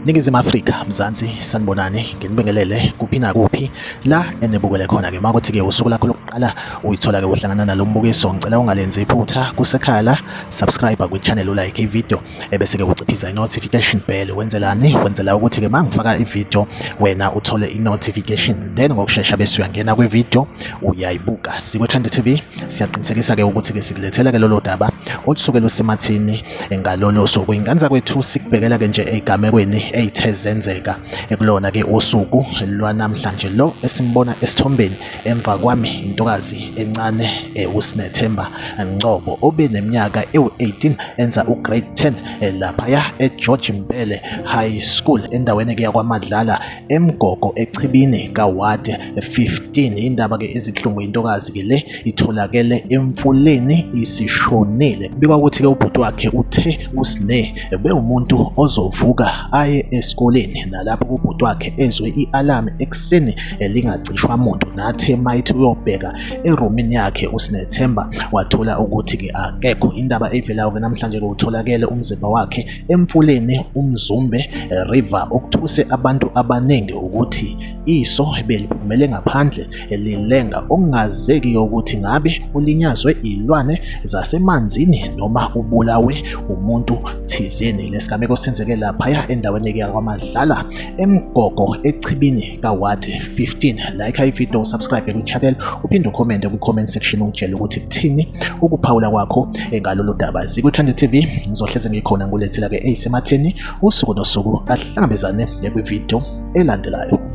Ningizimu Afrika, Mzansi, sanibonani, nginibingelele kuphi nakuphi la enibukele khona-ke. Uma kuthi-ke usuku lakho lokuqala uyithola-ke uhlangana nalo mbukiso, ngicela ungalenzi iphutha kusekhaya la, subscribe kwi-channel, ulike i-video, ebese-ke uciphiza i-notification bell. Wenzelani? Wenzela ukuthi-ke uma ngifaka i-video wena uthole i-notification, then ngokushesha bese uyangena kwi-video uyayibuka. Sikwe-Trend TV siyaqinisekisa-ke ukuthi-ke sikulethela-ke lolo daba olusuke lusemathini ngalolo suku. Ingane zakwethu, sikubhekela-ke nje ey'gamekweni ey'the zenzeka kulona ke usuku lwanamhlanje. Lo esimbona esithombeni emva kwami intokazi encane, uSinethemba Ngcobo, obeneminyaka ewu-18, enza ugrade 10 laphaya eGeorge Mbele High School endaweni ke yakwaMadlala eMgogo eChibini kaWard 15. Indaba ke ezibuhlungu, intokazi ke le itholakele emfuleni isishonile. Kubikwa ukuthi ke ubhuti wakhe uthe uSne bewumuntu ozovuka aye esikoleni, nalapho ubhuti wakhe ezwe i-alarm ekuseni elingacishwa muntu, nathe mayithi uyobheka erumini yakhe uSinethemba wathola ukuthi ke akekho. Indaba evelayo ke namhlanje ke, utholakele umzimba wakhe emfuleni uMzumbe River. Okuthuse abantu abaningi ukuthi iso beliphumele ngaphandle lilenga, okungazeki ukuthi ngabe ulinyazwe ilwane zasemanzini noma ubulawe umuntu thizeni. Lesigameko senzeke laphaya endaweni yakwaMadlala eMgogo eChibini kaWard 15. Like i-video, subscribe kwi-channel, uphinde ucommente kwi-comment section, ungitshele ukuthi kuthini ukuphawula kwakho ngalolu daba. Sikwi-Trend TV, ngizohleze ngikhona ngulethela-ke eyisematheni usuku nosuku. Ahlangabezane kwi-video elandelayo.